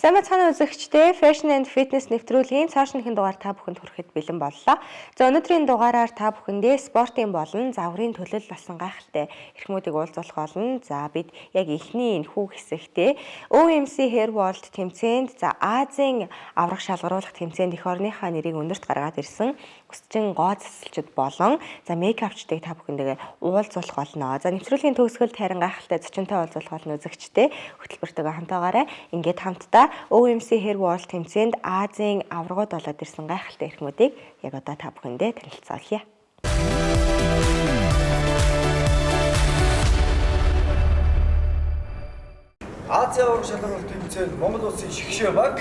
Сайн байцгаана үзэгчдээ, Fashion and Fitness нэвтрүүлгийн цааш нэгэн дугаар та бүхэнд хүрэхэд бэлэн боллоо. За, өнөөдрийн дугаараар та бүхэндээ спортын болон загварын төлөөлөл болсон гайхалтай эрхмүүдийг уулзуулах болно. За, бид яг эхний энэ хүү хэсэгтээ OMC Hair World тэмцээнд, за, Азийн аварга шалгаруулах тэмцээнд эх орныхаа нэрийг өндөрт гаргаад ирсэн өсчин гоо засалчид болон, за, мейкапчдыг та бүхэндээ уулзуулах болно. За, нэвтрүүлгийн төгсгөлд харин гайхалтай зочинтой уулзуулах болно, үзэгчдээ. Хөтөлбөртөөгөө хамтаагаарай. Ингээд хамтдаа OMC Hair World тэмцээнд Азийн аваргууд болоод ирсэн гайхалтай эрхмүүдийг яг одоо та бүхэндээ танилцуулъя. Азийн аварга шалгаруулах тэмцээнд Монгол улсын шигшээ баг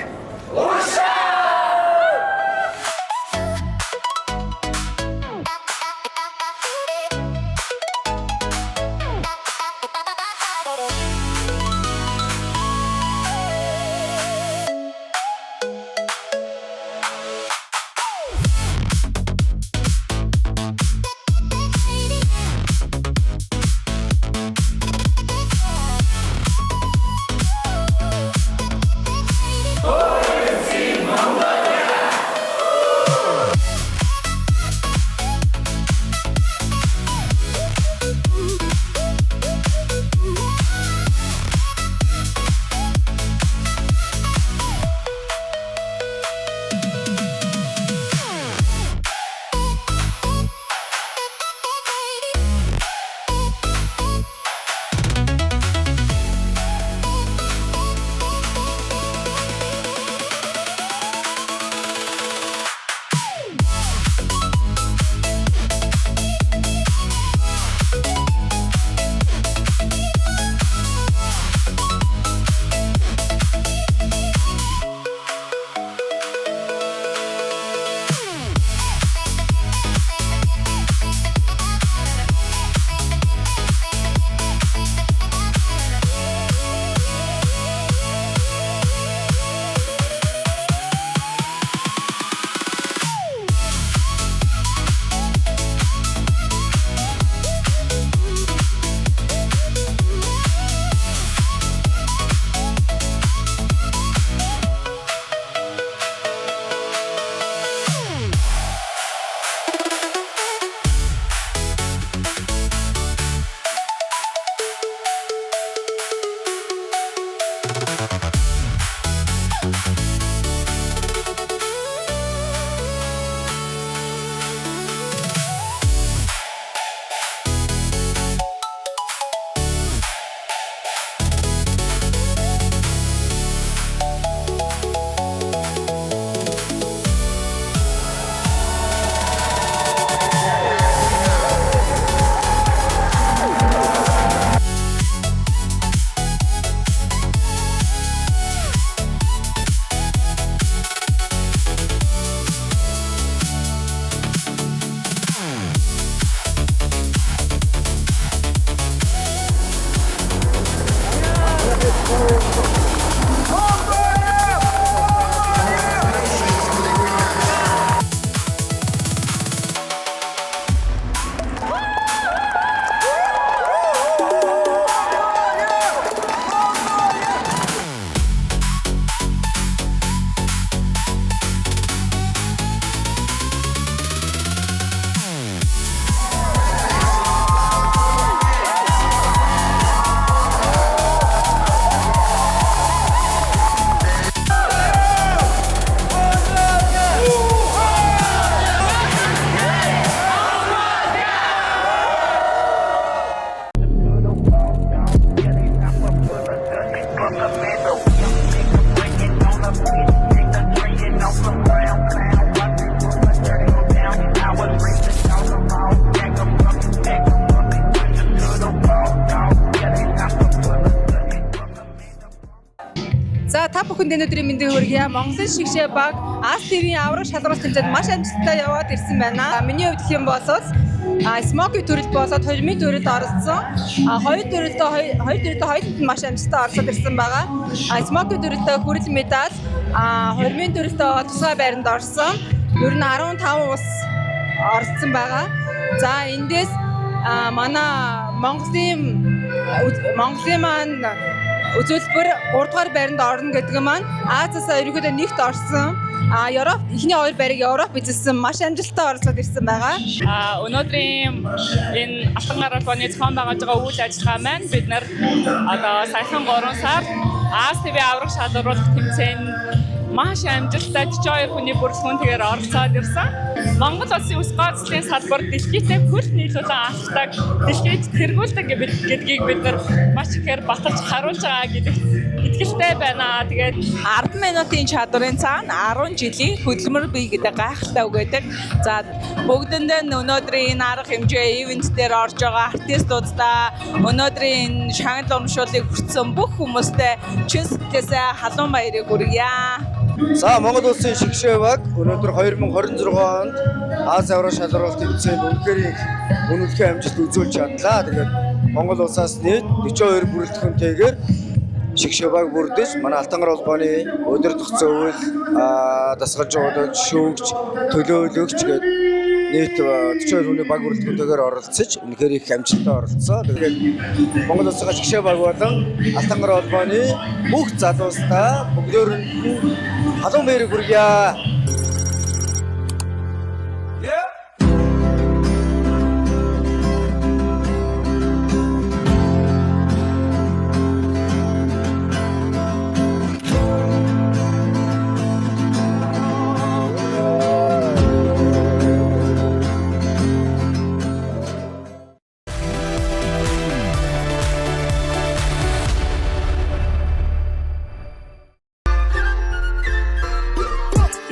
За, та бүхэнд өнөөдрийн мэндийг хүргье. Монголын шигшээ баг Аз ТV-ийн аварга шалгаруулах тэмцээнд маш амжилттай яваад ирсэн байна. Миний хувьд гэх юм бол Смоки төрөлд болоод хормын төрөлд оролцсон. Хоёр төрөлдөө хоёуланд нь маш амжилттай оролцоод ирсэн байгаа. Смоки төрөлдөө хүрэл медаль, хормын төрөлдөө тусгай байранд орсон. Ер нь 15 улс оролцсон байгаа. За, эндээс манай Монголын маань Үзүүлбэр 3 дугаар байранд орно гэдэг маань Азиасаа ерөнхийдөө нэгт орсон. Европ эхний хоёр байрыг Европ эзэлсэн, маш амжилттай оролцоод ирсэн байгаа. Өнөөдрийн энэ Алтан гар холбооны зохион байгуулж байгаа үйл ажиллагаа маань бид нар одоо саяхан 3 сард Аз ТV авраг шалгаруулах тэмцээнд маш амжилттай 42 хүний бүрэлдэхүүнтэйгээр оролцоод ирсэн. Монгол улсын үс гооцлын салбар дэлхийдээ хөл нийлүүлэн алхдаг, дэлхийд тэргүүлдэг гэдгийг бид нар маш ихээр баталж харуулж байгаа гэдэгт итгэлтэй байна. Тэгээд 10 минутын чадварын цаана 10 жилийн хөдөлмөр бий гэдэг гайхалтай үг байдаг. За, бүгдэндээ өнөөдрийн энэ арга хэмжээ ивент дээр орж байгаа артистуудаа, өнөөдрийн энэ шагнал урамшууллыг хүртсэн бүх хүмүүстээ чин сэтгэлээсээ халуун баярыг хүргье. За, Монгол улсын шигшээ баг өнөөдөр 2026 онд Ази авраг шалралт тэмцээнд үнэхээр их үнэлгээ амжилт үзүүлж чадлаа. Тэгээд Монгол улсаас нийт 42 бүрэлдэхүүнтэйгээр шигшээ баг бүрдэж, манай Алтан гар холбооны удирдах зөвлөл, дасгалжуулагч, шүүгч, төлөөлөгч гээд нийт 42 хүний баг бүрэлдэхүүнтэйгээр оролцож, үнэхээр их амжилттай оролцсон. Тэгээд Монгол улсын шигшээ баг болон Алтан гар холбооны бүх залуустаа бүгдөөрэнд нь халуун баярыг хүргье.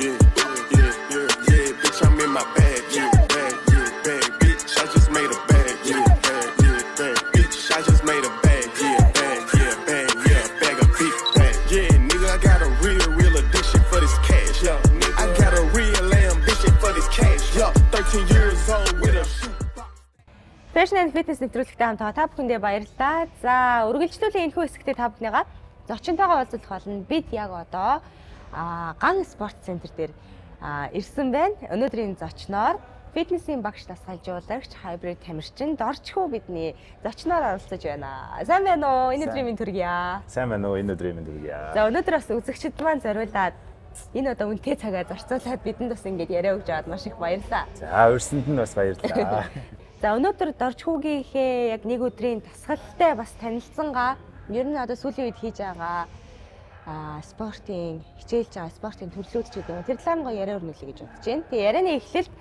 Yeah, yeah, yeah, yeah, bitch, I'm in my bag, yeah, bag, yeah, bag, bitch, I just made a bag, yeah, bag, yeah, bag, bitch, I just made a bag, yeah, bag, yeah, bag, yeah, bag a big bag, yeah, nigga, I got a real, real addiction for this cash, yeah, nigga, I got a real ambition for this cash, yeah, 13 years old with a shoe. Fashion and Fitness нэвтрүүлэгтэй хамтаа та бүхэндээ баярлалаа. За, үргэлжлүүлэн энэхүү хэсэгтээ та бүхнийгаа зочинтойгоо уулзах болно. Бид яг одоо Ган спорт центр дээр ирсэн байна. Өнөөдрийн зочноор фитнесийн багш, дасгалжуулагч, хайбрид тамирчин Дорчхүү бидний зочноор оролцож байна. Сайн байна уу? Энэ өдрийн минь төргийа. Сайн байна уу? Энэ өдрийн минь төргийа. За, өнөөдөр бас үзэгчид маань зориулаад энэ одоо үнэтэй цагаа зарцуулаад бидэнд бас ингэж яриа өгч аваад маш их баярлалаа. За, урьсанд нь бас баярлалаа. За, өнөөдөр Дорчхүүгийнхээ яг нэг өдрийн дасгалтай бас танилцсангаа ер нь одоо сүүлийн үед хийж байгаа спортын хичээлж байгаа спортын төрлүүд ч гэдэг юм. Тэр талаар нь гоё яриа өрнүүлье гэж бодож байна. Тэгээ ярианы эхлэлд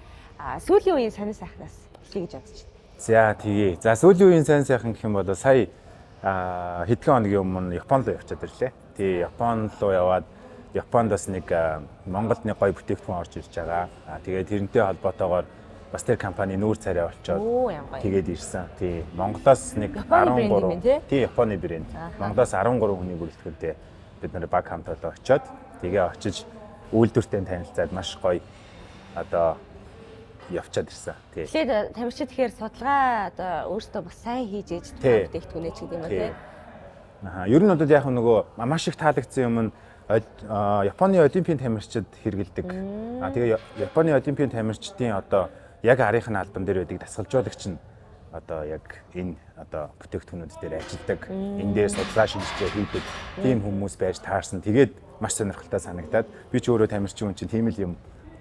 сүүлийн үеийн сонин сайхнаас эхлэе гэж бодож байна. За, тэгье. За, сүүлийн үеийн сонин сайхан гэх юм бол сая хэдхэн хоногийн өмнө Япон руу явчаад ирлээ. Тэгээ Япон руу яваад Японд бас нэг Монголд нэг гоё бүтээгдэхүүн орж ирж байгаа. Тэгээ тэрнтэй холбоотойгоор бас тэр компани нүүр царай олчоод тэгээд ирсэн. Тий, Монголоос нэг 13, тий, Японы брэнд. Монголоос 13 хүний бүрэлдэхүүнтэй бид нар баг хамт олон очиод, тэгээ очиж үйлдвэртэй танилцаад маш гоё одоо явчаад ирсэн. Тий. Тэгэхээр тамирчид тэгэхээр судалгаа одоо өөртөө бас сайн хийж ээж бүтээгдэхүүнээ ч гэдэг юм ба тий. Аа, ер нь одоо яг нөгөө маш их таалагдсан юм нь Японы олимпийн тамирчид хэрэгэлдэг. Аа, тэгээ Японы олимпийн тамирчдын одоо яг арийнхын албан дээр байдаг дасгалжуулагч нь одоо яг энэ одоо бүтээгдэхүүнүүд дээр ажилладаг, энэ дээр судалгаа шинжилгээ хийдэг тийм хүмүүс байж таарсан. Тэгээд маш сонирхолтой санагдаад би ч өөрөө тамирчин хүн чинь тийм л юм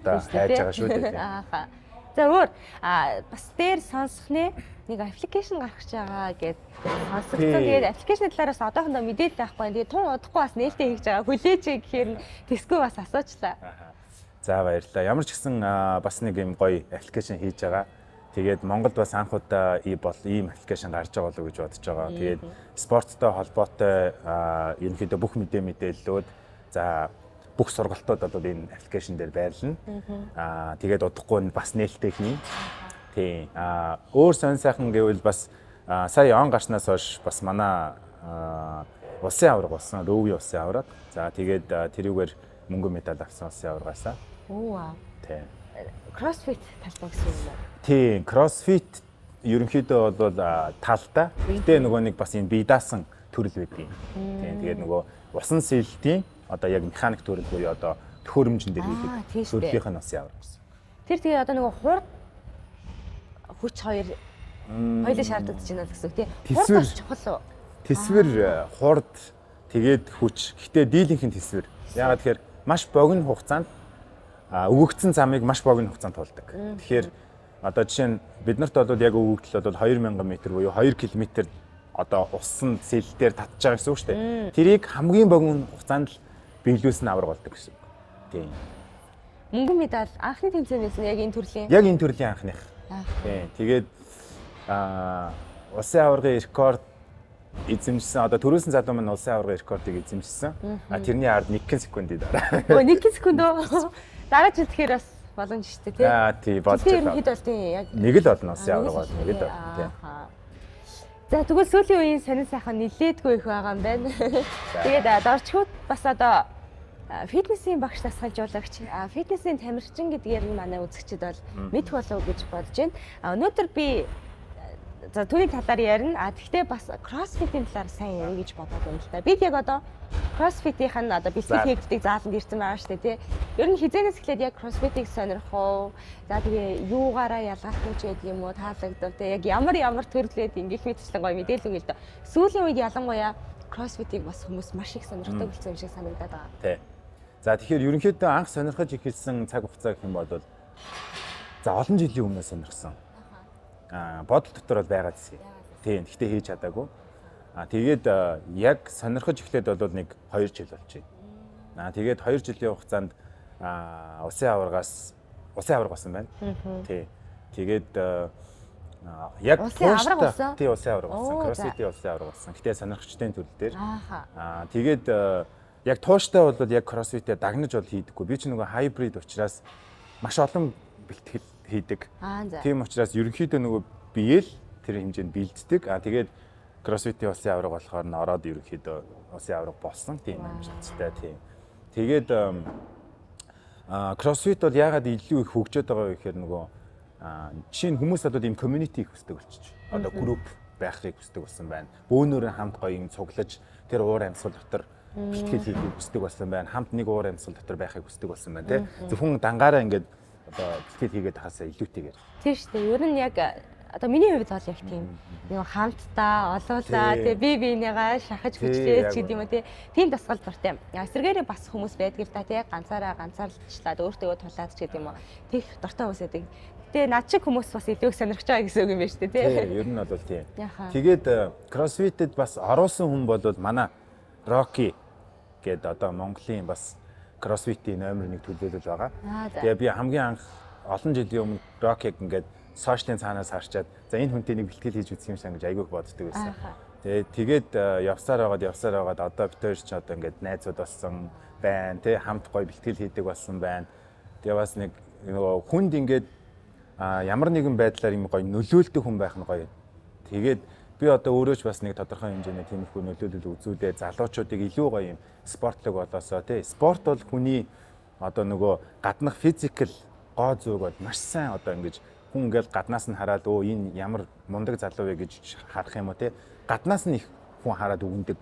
одоо хайж байгаа шүү дээ. За, өөр бас дээр сонсох нэ нэг аппликейшн гаргаж байгаа гэд сонсогдсон. Тэгээд аппликейшны талаараас одоохондоо мэдээлэл байхгүй. Тэгээд тун удахгүй бас нээлттэй хийж байгаа. Хүлээж гэхээр тэсгүй бас асуучлаа. За, баярлалаа. Ямар ч гэсэн бас нэг юм гоё аппликейшн хийж байгаа. Тэгээд Монголд бас анх удаа ийм аппликейшн гарч байгаа болов уу гэж бодож байгаа. Тэгээд спорттой холбоотой ерөнхийдөө бүх мэдээллүүд, за, бүх сургалтууд бол энэ аппликейшн дээр байрлана. Тэгээд удахгүй бас нээлттэй хийн. Тий. Өөр сонь сайхан гэвэл бас сая он гарснаас хойш бас манай улсын аварга болсон, Рөвгийн улсын аварга. За, тэгээд тэрүүгээр мөнгөн медаль авсан улсын аваргаасаа. Оо. Тий. Кроссфит талбай гэсэн юм уу? Тийм, кроссфит ерөнхийдөө бол талтай. Гэтэ нөгөө нэг бас энэ бие даасан төрөл байдаг юм. Тийм, тэгээд нөгөө усан сэлтийн одоо яг механик төрөл буюу одоо төхөөрөмжн дээр хийдэг төрлийнх нь бас явар гэсэн. Тэр тэгээ одоо нөгөө хурд хүч хоёр хоёулаа шаардлагатай чинь л гэсэн үг тий. Хурд бас чухал уу? Тэсвэр хурд Тэгээд хүч. Гэхдээ дийлэнх нь тэсвэр. Яагаад тэгэхээр маш богино хугацаанд өгөгдсөн замыг маш богино хугацаанд туулдаг. Тэгэхээр одоо жишээ нь биднэрт бол яг өгөгдөл бол 2000 м буюу 2 км одоо усан сэл дээр татж байгаа гэсэн үг шүү дээ. Тэрийг хамгийн богино хугацаанд л биелүүлсэн авраг болдог гэсэн үг. Тийм. Мөнгөн медаль анхны тэмцээн байсан яг энэ төрлийн. Яг энэ төрлийн анхных. Тийм. Тэгээд улсын аваргын рекорд эзэмшсэн. Одоо төрүүлсэн залуу маань улсын аваргын рекордыг эзэмшсэн. Тэрний ард 1 секундын дараа. Өө 1 секунд үү? Дараа жил тэгэхээр бас боломж шүү дээ, тий? Тий, болж байна. Хэд болтын яг нэг л болно улсын аварга бол нэг л болно, тий. За тэгвэл сүүлийн үеийн сонин сайхан нилээдгүй их байгаа юм байна. Тэгээд дорчхууд бас одоо фитнесийн багш дасгалжуулагч, фитнесийн тамирчин гэдгээр нь манай үзэгчид бол мэдэх болов гэж бодож байна. Өнөөдөр би за түүний талаар ярина. Тэгвэл бас кроссфитийн талаар сайн ярих гэж бодоод байна л да. Бид яг одоо кроссфитийнх нь одоо бэлтгэл хийгддэг зааланд ирсэн байгаа шүү дээ, тий. Ер нь хизээнээс эхлээд яг кроссфитийг сонирхов. За тэгээ юугаараа ялгаатай ч байдаг юм уу, таалагдав тий. Яг ямар ямар төрлөөд ингэх мэтчлэн гоё мэдээлэл өгье л доо. Сүүлийн үед ялангуяа кроссфитийг бас хүмүүс маш их сонирхдаг болсон юм шиг санагдаад байгаа. Тий. За тэгэхээр ерөнхийдөө анх сонирхож эхэлсэн цаг хугацаа гэх юм бол за олон жилийн өмнө сонирхсон. Бодол дотор бол байгаа гэсэн. Тийм. Гэхдээ хийж чадаагүй. Тэгээд яг сонирхож эхлээд бол нэг 2 жил болж байна. Тэгээд 2 жилийн хугацаанд улсын аварга болсон байна. Тий. Тэгээд яг тууштай тий улсын аварга болсон. Кроссфитийн улсын аварга болсон. Гэтэ сонирхчдын төрөл дээр. Тэгээд яг тууштай бол яг кроссфитээ дагнаж бол хийдэггүй. Би ч нөгөө хайбрид учраас маш олон бэлтгэл хийдэг. Тийм учраас ерөнхийдөө нөгөө биеэл тэр хэмжээнд бэлддэг. Тэгээд кроссфитийн улсын аварга болохоор нь ороод ерөнхийдөө улсын аварга болсон. Тийм амжилттай тийм. Тэгээд кроссфит бол яагаад илүү их хөгжөөд байгаа вэ гэхээр нөгөө жишээ нь хүмүүс одоо ийм community их хүсдэг болчих. Одоо групп байхыг хүсдэг болсон байна. Бөөнөрөө хамт гоё юм цуглаж тэр уур амьсгал дотор бэлтгэл хийхийг хүсдэг болсон байна. Хамт нэг уур амьсгал дотор байхыг хүсдэг болсон байна, тий. Зөвхөн дангаараа ингээд одоо бэлтгэл хийгээд хасаа илүүтэйгээр. Тийм шүү дээ. Ер нь яг одоо миний хувьд бол яг тийм нэг хамтдаа олуулаа тий би биенийгаа шахаж хүчлээ ч гэдэг юм уу тий. Тийм дасгал дуртай. Эсвэргээрээ бас хүмүүс байдаг л да тий. Ганцаараа ганцаарчлаад өөртөө тулаад ч гэдэг юм уу. Тех дуртай хүмүүс байдаг. Гэтэ над шиг хүмүүс бас илүү их сонирхож байгаа гэсэн үг юм байна шүү дээ тий. Тийм, ер нь бол тийм. Тэгээд кроссфитэд бас оруулсан хүн бол манай Rocky гээд одоо Монголын бас кроссфитийн номер 1 төлөөлөл байгаа. Тэгээ би хамгийн анх олон жилийн өмнө Rocky-г ингээд сошиалын цаанаас харчаад за энэ хүнтэй нэг бэлтгэл хийж үзэх юм шиг гэж айгүйх боддог байсан. Тэгээд явсаар байгаад одоо бид хоёр ч одоо ингээд найзууд болсон байна тий, хамт гоё бэлтгэл хийдэг болсон байна. Тэгээ бас нэг нөгөө хүнд ингээд ямар нэгэн байдлаар юм гоё нөлөөлдөг хүн байх нь гоё. Тэгээд би одоо өөрөө ч бас нэг тодорхой хэмжээний тиймэрхүү нөлөөлөл үзүүлээ залуучуудыг илүү гоё юм спортлог болоосоо тий. Спорт бол хүний одоо нөгөө гаднах физикал гоо зүг бол маш сайн одоо ингэж хүн ингээл гаднаас нь хараад өө энэ ямар мундаг залуу вэ гэж харах юм уу тий. Гаднаас нь их хүн хараад үгэндэг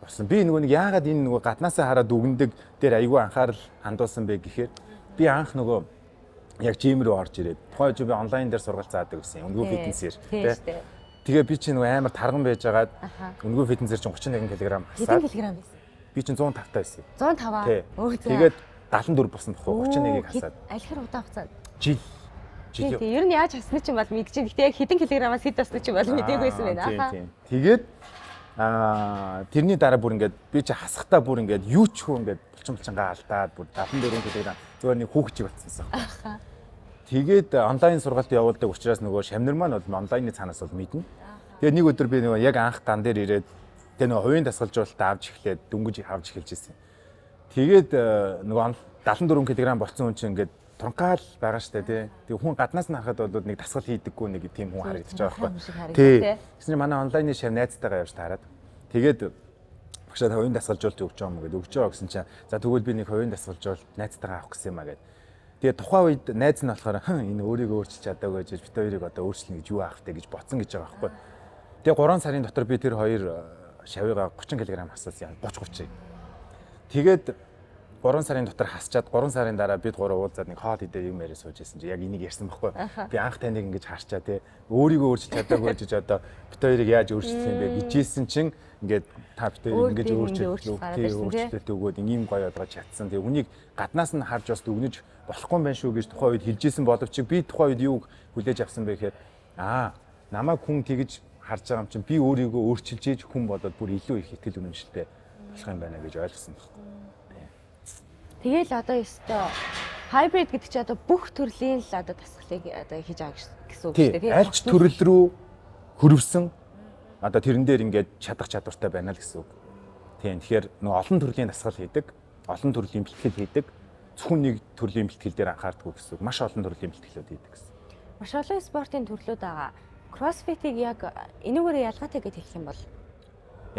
болсон. Би нөгөө нэг яагаад энэ нөгөө гаднаасаа хараад үгэндэг дээр айгүй анхаарал хандуулсан бэ гэхээр би анх нөгөө яг жим рүү орж ирээд тухайн үед би онлайн дээр сургалт заадаг гэсэн. Өнгөө фитнесээр тий. Тэгээ би чинь нөгөө амар тарган байжгаад өнгөө фитнесээр чинь 31 кг хасаад. Хэдэн килограмм байсан? Би чинь 105 таа байсан. 105 аа. Тэгээд 74 болсон бохгүй 31-ийг хасаад. Алхир удаан хугацаанд. Жил. Тийм. Ер нь яаж хасны чинь бол мэдчихээн. Гэхдээ яг хэдэн килограммаас хэд басны чинь бол мдээгүй байсан байна. Тийм. Тэгээд тэрний дараа бүр ингээд би чи хасахтаа бүр ингээд юу ч хөө ингээд булчин-булчингаа алдаад бүр 74 кг зүгээр нэг хүүхчиг болчихсон. Тэгээд онлайн сургалт явуулдаг учраас нөгөө шамнар маань бол онлайны цаанаас бол мэднэ. Тэгээд нэг өдөр би нөгөө яг анх дан дээр ирээд тэгээ нөгөө хувийн дасгалжуулалтаа авч эхлээд дөнгөж авч эхэлж ирсэн. Тэгээд нөгөө 74 кг болцсон хүн чинь ингээд тункаал байгаа штэ тий. Тэгээ хүн гаднаас нь харахад бол нэг дасгал хийдэггүй нэг тийм хүн харагдаж байгаа байхгүй. Тий. Тэгсэн чинь манай онлайны шав найзтайгаа явж таарад. Тэгээд багшаа хувийн дасгалжуулалт өгч байгаа юм гэдэг өгч байгаа гэсэн чинь за тэгвэл би нэг хувийн дасгалжуулалт найзтайгаа авах гэсэн юм а гэд. Тэгээ тухайн үед найз нь болохоор энэ өөрийгөө өөрчилж чадаагүй гэж бид хоёрыг одоо өөрчилнө гэж юу аах вэ гэж бодсон гэж байгаа байхгүй. Тэгээ 3 сарын дотор би тэр хоёр шавыгаа 30 кг хасуулсан 30 30. Тэгээд 3 сарын дотор хасчаад 3 сарын дараа бид гурав уулзаад нэг хоол идээ юм яриа сууж исэн чи яг энийг ярьсан байхгүй. Би анх таныг ингэж харчаа те өөрийгөө өөрчилж чадаагүй гэж одоо бит хоёрыг яаж өөрчлөх юм бэ гэжсэн чинь ингээд та бит хоёрыг ингэж өөрчлөлт өгөөд ийм гоё болгож чадсан. Тэгээ үнийг гаднаас нь харж бас дүгнэж болохгүй юм байна шүү гэж тухайн үед хэлжсэн боловч би тухайн үед юуг хүлээж авсан бэ гэхээр намайг хүн тэгж харж байгаа юм чинь би өөрийгөө өөрчилж ээж хүн болоод бүр илүү их итгэл үнэмшилтэй болох юм байна гэж ойлгосон байхгүй. Тэгэл одоо ёстой hybrid гэдэг чинь одоо бүх төрлийн л одоо дасгалыг одоо хийж байгаа гэсэн үг шүү дээ. Аль ч төрөл рүү хөрвсөн одоо тэрэн дээр ингээд чадах чадвартай байна л гэсэн үг. Тийм. Тэгэхээр нөгөө олон төрлийн дасгал хийдэг, олон төрлийн бэлтгэл хийдэг. Зөвхөн нэг төрлийн бэлтгэл дээр анхаардаггүй гэсэн үг. Маш олон төрлийн бэлтгэлүүд хийдэг гэсэн. Маш олон спортын төрлүүд байгаа. Кроссфитийг яг энүүгээрээ ялгаатай гэж хэлэх юм бол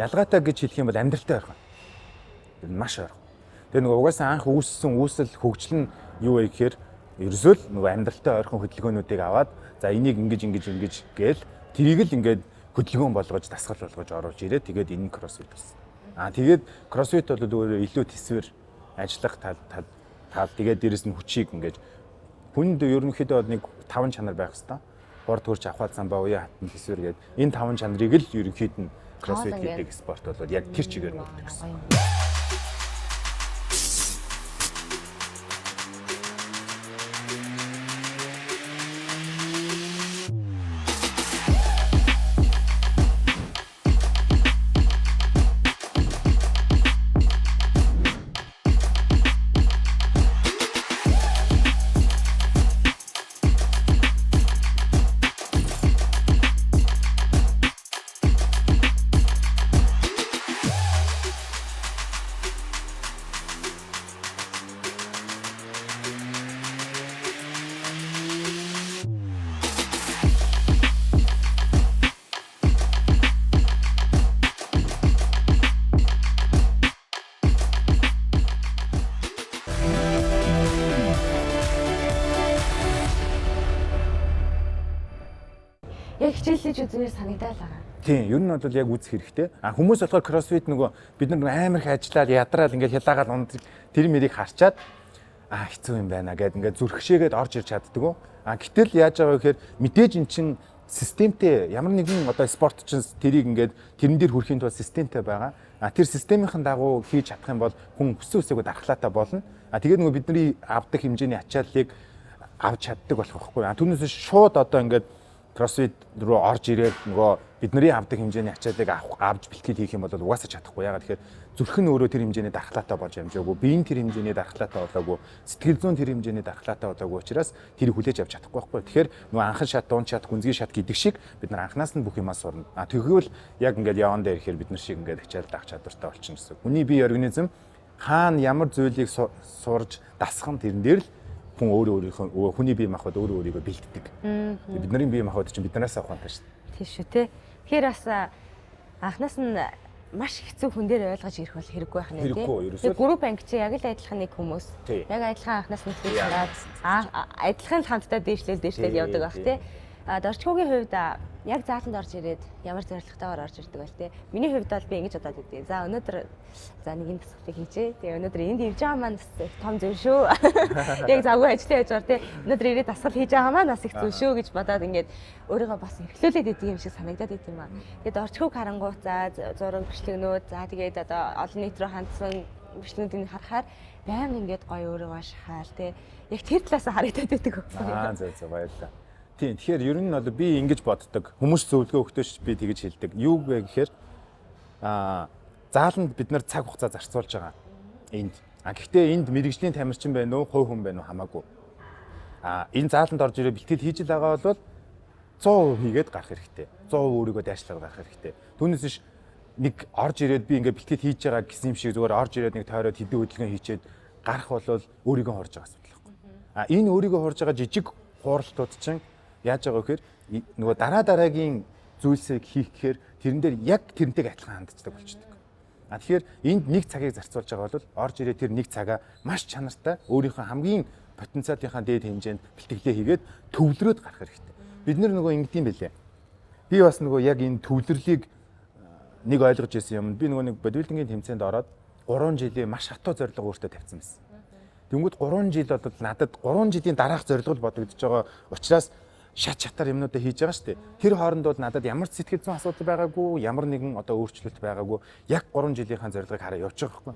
ялгаатай гэж хэлэх юм бол амьдралтай ойрхон. Тэр нь маш ойрхон. Тэгээ нөгөө угаасаа анх үүссэн үүсэл хөгжил нь юу вэ гэхээр ерөөсөө л нөгөө амьдралтай ойрхон хөдөлгөөнүүдийг аваад за энийг ингэж ингэж ингэж гээл тэрийг л ингээд хөдөлгөөн болгож дасгал болгож оруулж ирээд тэгээд энэ нь кроссфит болсон. Тэгээд кроссфит бол өөрөө илүү төсвөр ажиллах тал тэгээд дээрэс нь хүчийг ингээд хүнд ерөнхийдөө бол нэг 5 чанар байх хэвээр. Хурд хурж авахал самбаа уян хатан төсвөр гээд энэ 5 чанарыг л ерөнхийд нь кроссфит гэдэг спорт бол яг тэр чигээр нүүрдэг гэсэн. Хичээлж үзмээр санагдаад байгаа. Тийм, ер нь бол яг үзэх хэрэгтэй. Хүмүүс болохоор кроссфит нөгөө бид нар амар их ажиллаад ядраал ингээд хялаагаал унд тэр мэрийг харчаад хэцүү юм байна гэд ингээд зүрхшээгээд орж ирж чаддгүй. Гэтэл яаж байгаа вэ гэхээр мэдээж эн чин системтэй ямар нэгэн одоо спорт чинь тэрийг ингээд тэрэн дээр хүрэхийн тулд системтэй байгаа. Тэр системийн дагуу хийж чадах юм бол хүн хүссэн үсээгүй дархлаатай болно. Тэгээд нөгөө бидний авдаг хэмжээний ачааллыг авч чаддаг болох байхгүй. Түүнээс шууд одоо ингээд кроссфит руу орж ирээд нөгөө бидний авдаг хэмжээний ачааллыг авч бэлтгэл хийх юм бол угаасаа чадахгүй. Яагаад тэгэхээр зүрх нь өөрөө тэр хэмжээний дархлаатай болж амжаагүй, биеийн тэр хэмжээний дархлаатай болоогүй, сэтгэл зүйн тэр хэмжээний дархлаатай болоогүй учраас тэрийг хүлээж авч чадахгүй байхгүй. Тэгэхээр нөгөө анхан шат, дунд шат, гүнзгий шат гэдэг шиг бид нар анханаас нь бүх юмаа сурна. Тэгвэл яг ингээд яван дээр ирэхээр бид нар шиг ингээд ачаал даах чадвартай болчихно гэсэн. Хүний бие организм хаана ямар зүйлийг сурж дасгах нь тэрэн дээр л хүн өөрөө өөрийнхөө хүний бие махбод өөрөө өөрийгөө бэлддэг. Бидний бие махбод чинь биднээс ухаантай шүү дээ. Тийм шүү те. Тэгэхээр бас анханаас нь маш хэцүү хүн дээр ойлгож ирэх бол хэрэггүй байх нэ тий. Тэгээ групп анги чи яг л адилхан нэг хүмүүс. Яг адилхан анханаас нь хийж хараад адилхан л хамтдаа дээшлэл явдаг байх тий. Дорчгуугийн хувьд яг зааланд орж ирээд ямар зорилготойгоор орж ирдэг бол тий. Миний хувьд бол би ингэж бодоод идэв. За өнөөдөр за нэг юм дасгалыг хийжээ. Тэгээ өнөөдөр энд явж байгаа маань бас их том зүйл шүү. Яг завгүй ажиллаа яаж байгаа тий. Өнөөдөр ирээд дасгал хийж байгаа маань бас их зүйл шүү гэж бодоод ингээд өөрийгөө бас эрхлүүлээд идэг юм шиг санагдаад идэв юм аа. Тэгээд дорчгууг харангуут за зураг бичлэгнүүд за тэгээд одоо олон нийт рүү хандсан бичлэгнүүдийг харахаар байнга ингээд гоё өөрийгөө шахаал тий. Яг тэр талаас нь харагдаад идэг. За за баярлалаа. Тийм, тэгэхээр ер нь бол би ингэж боддог. Хүмүүс зөвлөгөө өгтөөш би тэгж хэлдэг. Юу вэ гэхээр зааланд бид нар цаг хугацаа зарцуулж байгаа. Энд. Гэхдээ энд мэрэгжлийн тамирчин байна уу, хувь хүн байна уу хамаагүй. Энэ зааланд орж ирээ бэлтгэл хийж л байгаа бол 100% хийгээд гарах хэрэгтэй. 100% өөрийгөө дайшлаад гарах хэрэгтэй. Түүнээс биш нэг орж ирээд би ингээд бэлтгэл хийж байгаа гэсэн юм шиг зүгээр орж ирээд нэг тойроод хэдэн хөдөлгөөн хийчээд гарах бол өөрийгөө хорж байгаа асуудал байхгүй. Энэ өөрийгөө хорж байгаа жижиг хууралтууд чинь яаж байгаа вэ гэхээр нөгөө дараа дараагийн зүйлсийг хийх гэхээр тэрэн дээр яг тэрнтэйг адилхан ханддаг болчихдог. Тэгэхээр энд нэг цагийг зарцуулж байгаа бол орж ирээ тэр нэг цагаа маш чанартай өөрийнхөө хамгийн потенциалынхаа дээд хэмжээнд бэлтгэлээ хийгээд төвлөрөөд гарах хэрэгтэй. Бид нөгөө ингэдэм байлээ. Би бас нөгөө яг энэ төвлөрлийг нэг ойлгож ирсэн юм. Би нөгөө нэг бодибилдингийн тэмцээнд ороод 3 жилийн маш хатуу зорилго өөртөө тавьсан байсан. Тэнгүүд 3 жил бол надад 3 жилийн дараах зорилго бодогдож байгаа учраас шат шатаар юмнуудаа хийж байгаа шүү дээ. Тэр хооронд бол надад ямар ч сэтгэл зүйн асуудал байгаагүй, ямар нэгэн одоо өөрчлөлт байгаагүй. Яг 3 жилийнхаа зорилгыг хараа явж байгаа байхгүй.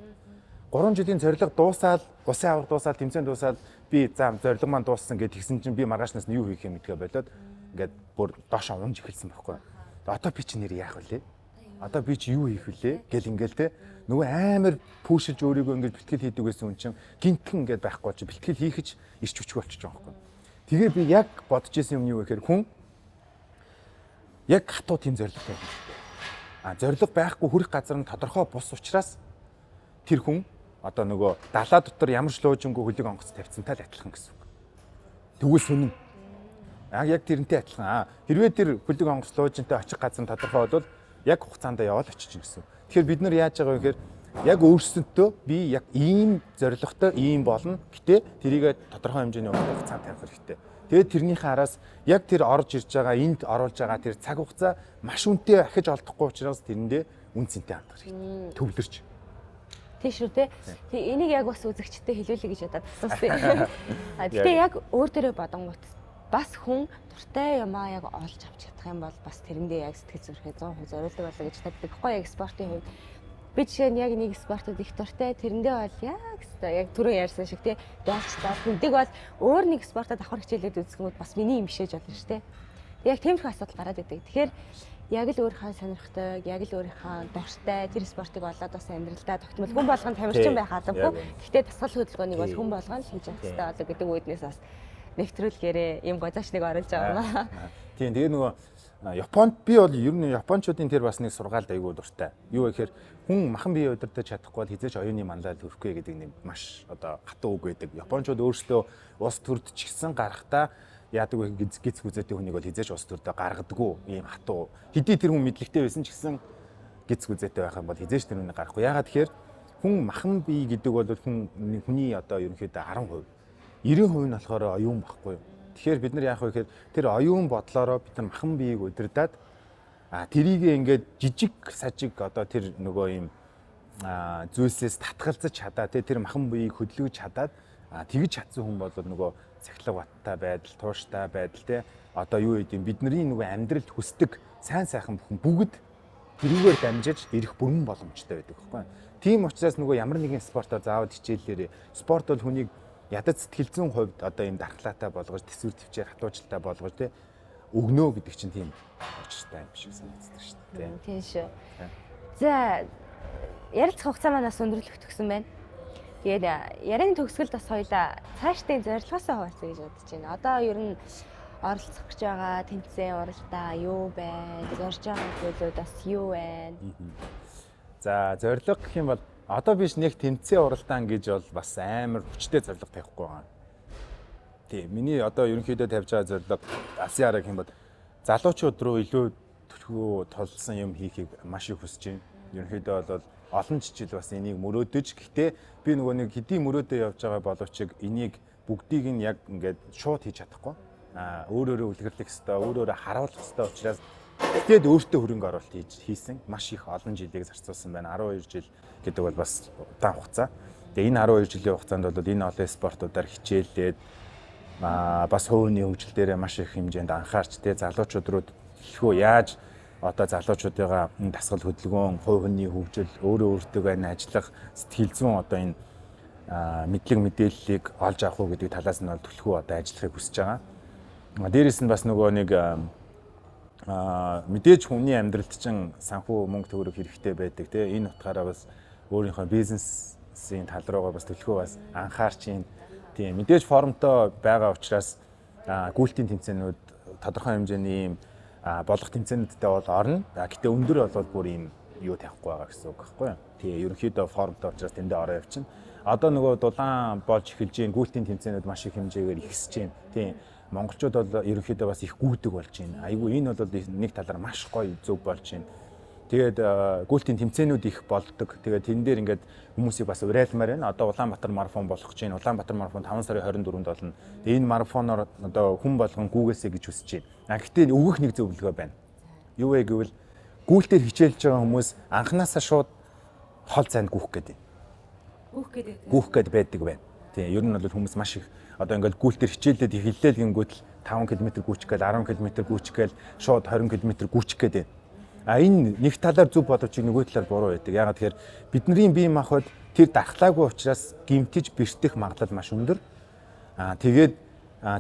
3 жилийн зорилго дуусаад, улсын аварга дуусаад, тэмцээн дуусаад би за зорилго маань дууссан гэж тэгсэн чинь би маргаашнаас нь юу хийх юм гэдгээ болоод ингээд бүр доошоо унж эхэлсэн байхгүй. Одоо би чи нэр яах вүлээ? Одоо би чи юу хийх вүлээ? Гэл ингээл те нөгөө амар пүүшилж өөрийгөө ингээд бэлтгэл хийдэг байсан хүн чинь гинтхэн ингээд байхгүй чи бэлтгэл хийхэж ирч хүчгүй болчих жоох байхгүй. Тэгээ би яг бодож исэн юм юу гэхээр хүн яг хатуу тийм зорилго байх хэрэгтэй. А зорилго байхгүй хүрэх газар нь тодорхой бус учраас тэр хүн одоо нөгөө далаа дотор ямар ч луужингүй хөлөг онгоц тавьсантай л адилхан гэсэн үг. Тэгвэл сүнэн. Яг тэрнтэй адилхан. Хэрвээ тэр хөлөг онгоц луужинтай очих газар нь тодорхой бол яг хугацаанд яваал очиж гэсэн. Тэгэхээр бид нар яаж байгаа вэ гэхээр яг өөрсөддөө би яг ийм зорилготой ийм болно. Гэтэ тэрийгэ тодорхой хэмжээний хугацаанд тавих хэрэгтэй. Тэгээд тэрнийхээ араас яг тэр орж ирж байгаа, энд оруулж байгаа тэр цаг хугацаа маш үнэтэй ахиж олдохгүй учраас тэрэндээ үн цэнтэй хандах хэрэгтэй. Төвлөрч. Тийм шүү дээ. Тэг энийг яг бас үзэгчтэй хэлүүлье гэж бодоод асуусан. Гэтэ яг өөр дөрөө бодонгууд бас хүн дуртай юмаа яг олж авч чадах юм бол бас тэрэндээ яг сэтгэл зүрхээ 100% зориулдаг болоо гэж боддог. Тэгэхгүй яг спортын хувьд би жишээ нь яг нэг спортод их дуртай, тэрэндээ бол яг өстой яг түрүү ярьсан шиг тий дайлчлаа. Тэндэг бол өөр нэг спортод давхар хичээлээд үзэх юм бол бас миний юм бишээж болно шүү дээ. Яг тиймэрхүү асуудал гараад идэг. Тэгэхээр яг л өөрийнхөө сонирхдаг, яг л өөрийнхөө дуртай тэр спортыг олоод бас амьдралдаа тогтмол хүн болгон тамирчин байх албагүй. Гэхдээ дасгал хөдөлгөөнийг бол хүн болгон л хийж явах хэрэгтэй болоо гэдэг үүднээс бас нэвтрүүлгээрээ ийм гозооч нэг оруулж байгаа юм аа. Тийм, тэгээ нөгөө Японд би бол ер нь японочдын тэр бас нэг сургаалд айгүй дуртай. Юу гэхээр хүн махан бие удирдах чадахгүй бол хизээч оюуны манлайл хүрэхгүй гэдэг нэг маш одоо хатуу үг байдаг. Японочдод өөрсдөө улс төрд ч гэсэн гарахтаа яадаг вэ гиз гүзээтэй хүнийг бол хизээч улс төрдөө гаргадаггүй ийм хатуу. Хэдий тэр хүн мэдлэгтэй байсан ч гэсэн гиз гүзээтэй байх юм бол хизээч тэр хүнийг гаргахгүй. Яагаад тэгэхээр хүн махан бие гэдэг бол хүн хүний одоо ерөнхийдөө 10%. 90% нь болохоор оюун байхгүй юу? Тэгэхээр бид нар яах вэ гэхээр тэр оюун бодлороо бид нар махан биеийг удирдаад тэрийг ингээд жижиг сажиг одоо тэр нөгөө юм зүйлсээс татгалзаж чадаа тэр махан биеийг хөдөлгөж чадаад тэгж чадсан хүн бол нөгөө цахилга баттай байдал, тууштай байдал те одоо юу гэдэг юм бидний нөгөө амьдралд хүсдэг сайн сайхан бүхэн бүгд тэрүүгээр дамжиж ирэх бүрэн боломжтой байдаг байхгүй. Тийм учраас нөгөө ямар нэгэн спортоор заавал хичээлээрээ спорт бол хүнийг ядаж сэтгэл зүйн хувьд одоо ийм дархлаатай болгож, төсвөр төвчээр хатуужилтаа болгож тий өгнө гэдэг чинь тийм учиртай юм шиг санагддаг шүү дээ. Тийм шүү. За ярилцах хугацаа манаас өндөрлөх төгсөн байна. Тэгээд ярианы төгсгөлд бас хоёлаа цаашдын зорилгоосоо хуваалцъя гэж бодож байна. Одоо ер нь оролцох гэж байгаа тэмцээн уралдаа юу байна? Зорж байгаа зүйлүүд бас юу байна? За зорилго гэх юм бол одоо биш нэг тэмцээн уралдаан гэж бол бас амар хүчтэй зорилго тавихгүй байгаа. Тийм, миний одоо ерөнхийдөө тавьж байгаа зорилго Асын арга гэх юм бол залуучууд руу илүү төлхөө толсон юм хийхийг маш их хүсэж байна. Ерөнхийдөө бол олон жил бас энийг мөрөөдөж, гэхдээ би нөгөө нэг хэдий мөрөөдөө явж байгаа боловч энийг бүгдийг нь яг ингээд шууд хийж чадахгүй. Өөр өөрөө үлгэрлэх хэвээр, өөр өөрөө харуулах хэвээр учраас тэгээд өөртөө хөрөнгө оруулалт хийсэн. Маш их олон жилийг зарцуулсан байна. 12 жил гэдэг бол бас удаан хугацаа. Тэгээ энэ 12 жилийн хугацаанд бол энэ олон спортуудаар хичээллээд бас хувийн хөгжил дээрээ маш их хэмжээнд анхаарч тэ залуучууд руу төлхөө яаж одоо залуучуудыгаа дасгал хөдөлгөөн, хувь хүний хөгжил, өөрөө өөртөө ажиллах, сэтгэл зүйн одоо энэ мэдлэг мэдээллийг олж авах уу гэдэг талаас нь бол төлхөө одоо ажиллахыг хүсэж байгаа. Дээрээс нь бас нөгөө нэг мэдээж хүний амьдралд чинь санхүү мөнгө төгрөг хэрэгтэй байдаг тий. Энэ утгаараа бас өөрийнхөө бизнесийн тал руугаа бас төлхөө бас анхаарч ийн. Тийм, мэдээж формтой байгаа учраас гүйлтийн тэмцээнүүд тодорхой хэмжээний ийм болох тэмцээнүүдтэй бол орно. Гэтэ өндөр болвол бүр ийм юу тавихгүй байгаа гэсэн үг байхгүй юу? Тийм, ерөнхийдөө формтой учраас тэндээ ороо явчихна. Одоо нөгөө дулаан болж эхэлж гин гүйлтийн тэмцээнүүд маш их хэмжээгээр ихсэж байна. Тийм, монголчууд бол ерөнхийдөө бас их гүйдэг болж байна. Айгүй энэ бол нэг талаар маш гоё зөв болж байна. Тэгээд гүйлтийн тэмцээнүүд их болдог. Тэгээд тэн дээр ингээд хүмүүсийг бас урайлмаар байна. Одоо Улаанбаатар марафон болох гэж байна. Улаанбаатар марафон 5 сарын 24-нд болно. Тэгээд энэ марафоноор одоо хүн болгон гүйгээсэй гэж хүсэж байна. Гэхдээ өгөх нэг зөвлөгөө байна. Юу вэ гэвэл гүйлтээр хичээлж байгаа хүмүүс анханасаа шууд хол зайд гүйх гэдэг. Гүйх гэдэг. Гүйх гээд байдаг байна. Тийм, ер нь бол хүмүүс маш их одоо ингээл гүйлтээр хичээлээд эхэллээ гингүүт л 5 км гүйчих гээл, 10 км гүйчих гээл, шууд 20 км гүйчих гээд байна. А энэ нэг талаар зөв боловч нөгөө талаар буруу байдаг. Яагаад тэгэхээр бидний бие махбод тэр дархлаагүй учраас гэмтэж бэртэх магадлал маш өндөр. Аа тэгээд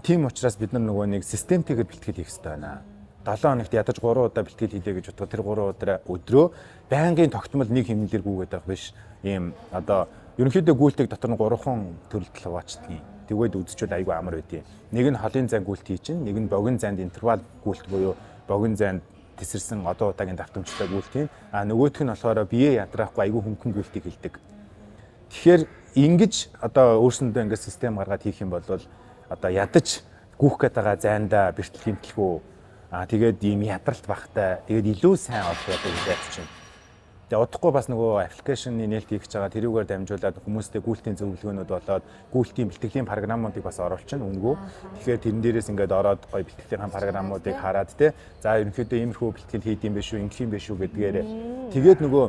тийм учраас бид нар нөгөө нэг системтэйгээр бэлтгэл хийх хэрэгтэй байна. 7 хоногт ядаж 3 удаа бэлтгэл хийлээ гэж бодоход тэр 3 удаа өдрөө байнгын тогтмол нэг хэмнэлээр гүйгээд байх биш. Ийм одоо ерөнхийдөө гүйлтийг дотор нь 3хан төрөлд хуваачдаг. Тэгээд үзчихвэл айгүй амар байдیں۔ Нэг нь холын зайн гүйлт хий чинь, нэг нь богино зайнд интервал гүйлт буюу богино зайнд тесэрсэн одоо удаагийн давтамжтай гүйлт хийн. А нөгөөх нь болохоор бие ядраахгүй айгүй хөнгөн гүйлтийг хэлдэг. Тэгэхээр ингэж одоо өөрсөндөө ингэ систем гаргаад хийх юм бол одоо ядаж гүйх гээд байгаа зайндаа бэртэл гэмтэлгүй, тэгээд ийм ядралт багтай, тэгээд илүү сайн олох ядаг гэж бодож байна. Тэгээ удахгүй бас нөгөө аппликейшны нээлт хийх гэж байгаа, тэрүүгээр дамжуулаад хүмүүстэй гүйлтийн зөвлөгөөнүүд болоод гүйлтийн бэлтгэлийн программуудыг бас оруулчихна үнэгүй. Тэгэхээр тэрэн дээрээс ингээд ороод гоё бэлтгэлийн программуудыг хараад те, за ерөнхийдөө иймэрхүү бэлтгэл хийд юм биш үү, ингэх юм биш үү гэдгээр тэгээд нөгөө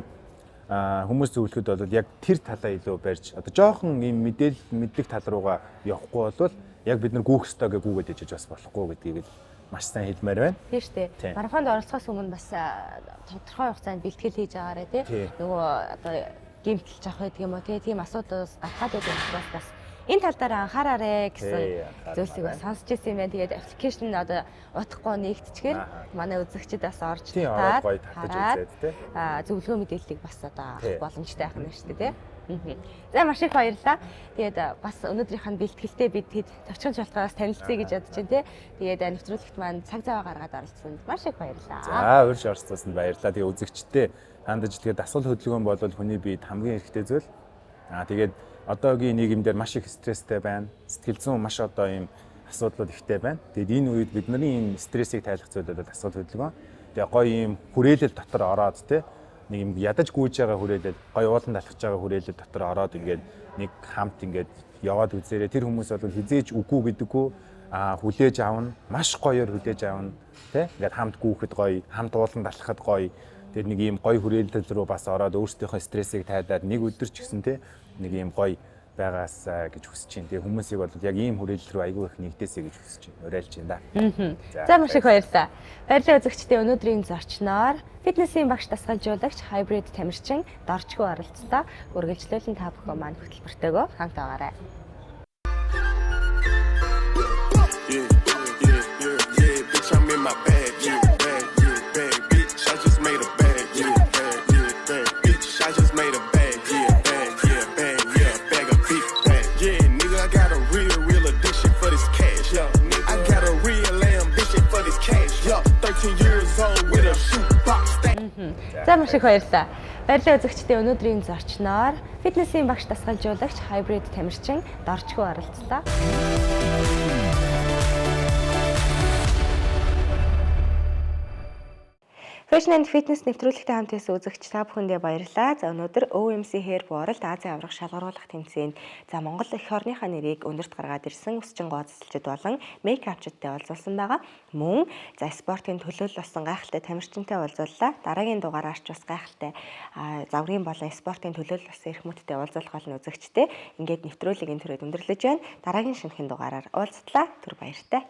хүмүүс зөвлөхөд бол яг тэр талаа илүү барьж одоо жоохон ийм мэдээлэл мэдлэг тал руугаа явахгүй бол яг бид нар гүйх ёстой гэж гүйгээд ижиж бас болохгүй гэдгийг л маш сайн хэлмээр байна. Тийм шүү дээ. Марафонд оролцохоос өмнө бас тодорхой хугацаанд бэлтгэл хийж байгаарэ тий. Нөгөө одоо гэмтэл авах гэдэг юм уу тий. Тийм асуудлаас гарах гэдэг учраас бас энэ тал дээр анхаараарэ гэсэн зүйлсийг бас сонсч ирсэн юм байна. Тэгээд аппликейшн одоо утгагүй нэгтчихээр манай үзэгчид бас орж татаад татаж үзээд тий. Зөвлөгөө мэдээллийг бас одоо авах боломжтой байх нь шүү дээ тий. За маш их баярлалаа. Тэгээд бас өнөөдрийнх нь бэлтгэлтэй бид хэд товчхон шалтгаанаас танилцъя гэж бодож байна тий. Тэгээд нэвтрүүлэгт маань цаг зав гаргаад оролцсонд маш их баярлалаа. За урьж оролцсонд баярлалаа. Тэгээд үзэгчдээ хандаж тэгээд дасгал хөдөлгөөн бол хүний биед хамгийн хэрэгтэй зүйл. Тэгээд одоогийн нийгэмдэр маш их стресстэй байна. Сэтгэл зүйн маш одоо ийм асуудлууд ихтэй байна. Тэгээд энэ үед бидний энэ стрессийг тайлах зүйл бол дасгал хөдөлгөөн. Тэгээд гоё ийм хүрээлэл дотор ороод тий нэг юм ядаж гүйж байгаа хүрээлэл, гоё ууланд алхаж байгаа хүрээлэл дотор ороод ингээд нэг хамт ингээд яваад үзээрэй. Тэр хүмүүс бол хизээж үгүй гэдэггүй, хүлээж авна, маш гоёор хүлээж авна, тэ? Ингээд хамт гүйхэд гоё, хамт ууланд алхахад гоё. Тэр нэг ийм гоё хүрээлэл рүү бас ороод өөрсдийнхөө стрессийг тайлаад нэг өдөр ч гэсэн тэ нэг ийм гоё байгаасаа гэж хүсэж байна. Тэгээ хүмүүсийг бол яг ийм хүрээлэл рүү айгүй их нэгдээсэй гэж хүсэж байна. Уриалж байна да. За маш их баярлалаа. Баярлалаа үзэгчдээ, өнөөдрийн зочноор фитнесийн багш дасгалжуулагч Hybrid тамирчин Доржгүй оролцлоо. Үргэлжлүүлэн та бүхэн маань хөтөлбөртөөгөө хамт байгаарай. За маш их баярлалаа. Баярлалаа үзэгчдээ, өнөөдрийн зочноор фитнесийн багш дасгалжуулагч Hybrid тамирчин Доржгүй оролцлоо. Fashion and Fitness нэвтрүүлэгтэй хамт байсан үзэгч та бүхэндээ баярлалаа. За өнөөдөр OMC Hair World Азийн аварга шалгаруулах тэмцээнд за Монгол эх орныхаа нэрийг өндөрт гаргаад ирсэн өсчин гоо засалчид болон мейкапчидтай уулзсан байгаа. Мөн за спортын төлөөлөл болсон гайхалтай тамирчинтай уулзлаа. Дараагийн дугаараар ч бас гайхалтай загварын болон спортын төлөөлөл болсон эрхмүүдтэй уулзах болно үзэгчтэй. Ингээд нэвтрүүлэг энэ төрөд өндөрлөж байна. Дараагийн шинэхэн дугаараар уулзтлаа. Түр баяртай.